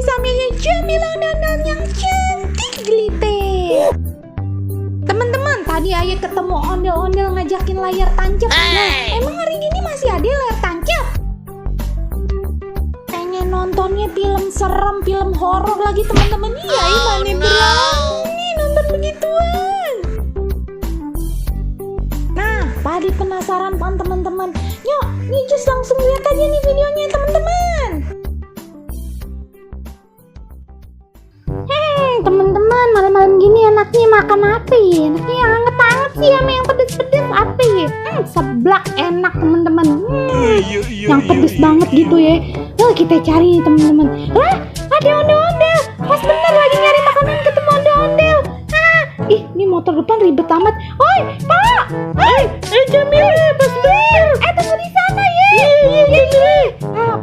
sama Jamila Ondel-ondel yang cantik gelite. Teman-teman, tadi Ayah ketemu ondel-ondel ngajakin layar tancap. Nah, emang hari ini masih ada layar tancap? Pengen nontonnya film serem, film horor lagi teman-teman. Iya, mana berani nonton begituan. Nah, pada penasaran kan teman-teman? Yuk, nih just langsung lihat aja nih videonya teman-teman. Teman-teman, malam-malam gini enaknya makan apa ya? Enaknya yang anget-anget sih sama yang pedes-pedes apa ya? Seblak enak teman-teman. Yang pedes banget gitu ya. Kita cari nih teman-teman. Lah, ada ondel-ondel. Pas bener lagi nyari makanan ketemu ondel-ondel. Ini motor depan ribet amat. Oi, Pak. Jamila, pas bener. Tunggu di sana ya. Iya.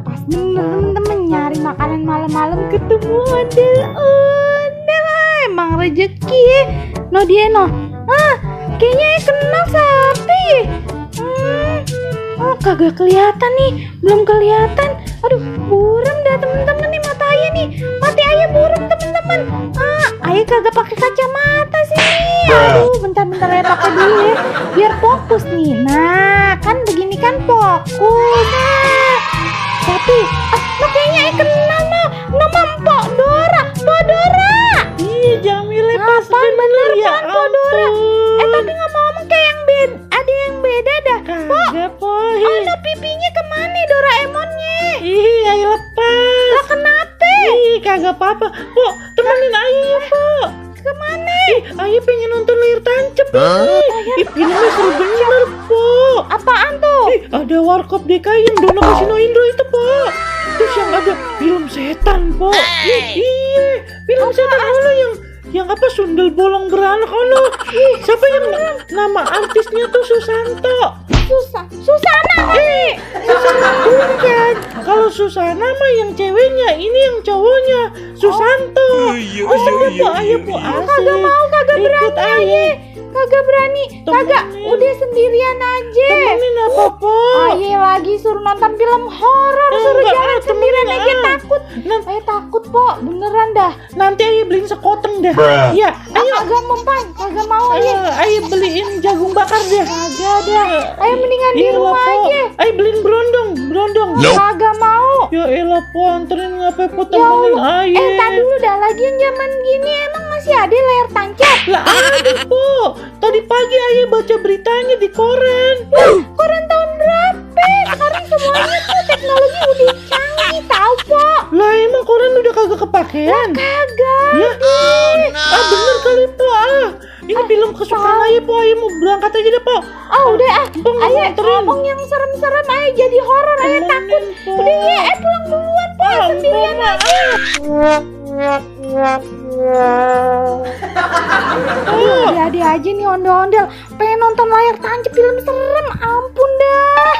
Pas bener teman-teman nyari makanan malam-malam ketemu ondel-ondel. Emang rezeki ya. No dia no. Kayaknya kenal siapa ya? Kagak kelihatan nih. Belum kelihatan. Aduh, buram dah temen-temen nih mata Ayah nih. Mata Ayah buram temen-temen. Ayah kagak pakai kacamata sih. Aduh, bentar Ayah pakai dulu ya. Biar fokus nih. Nah, kan begini kan fokus. Tapi, kayaknya Ayah kenal no. Nama Mpok Dora. Mpok Dora. Jamila pas bener ya ampun. Tapi ngomong-ngomong kayak yang beda, ada yang beda dah. Kagak po. No pipinya kemana Doraemonnya? Ayo lepas. Lah kenapa? Kagak apa-apa. Po, temenin Ayah ya po. Kemana? Ayah pengen nonton layar tancap nih. Filmnya seru bener po. Apaan tuh? Ada Warkop DKI yang Dono Kasino Indro itu po. Terus yang ada film setan po. Iya, film setan ono yang apa sundel bolong beranak ono. Siapa yang nama artisnya tuh Susanto. Susana nih. Susana bukan. Kalau Susana mah yang ceweknya, ini yang cowoknya Susanto. Ayo po. Kagak mau, kagak berani. Kagak berani. Kagak, udah sendirian aja. Temenin apa po? Ayah lagi suruh nonton film horor, suruh jalan sendirian aja takut. Ayah takut po, beneran dah. Nanti Ayah beliin sekoteng dah. Iya, ayo. Kagak mempan, kagak mau Ayah. Ayah beliin jagung bakar deh. Kagak dah. Ayah mendingan di rumah aja. Ayah beliin berondong. Kagak mau. Ya elah po, anterin ngapain po temenin Ayah. Tadi dulu dah lagi yang zaman gini emang masih ada layar tancap. Lah ada po. Tadi pagi Ayah baca beritanya di koran. Koran tahun berapa? Sekarang semuanya tuh teknologi udah canggih tau po. Lah emang koran udah kagak kepakean? Kagak. Ya? Bener kali po. Ini film kesukaan Ayah po. Ayah mau berangkat aja deh po. Udah Ayah ngomong yang serem-serem Ayah jadi horor. Ayah takut. Udah ya pulang duluan po. Sendirian aja. Ada aja nih ondel-ondel pengen nonton layar tancap film serem. Ampun dah.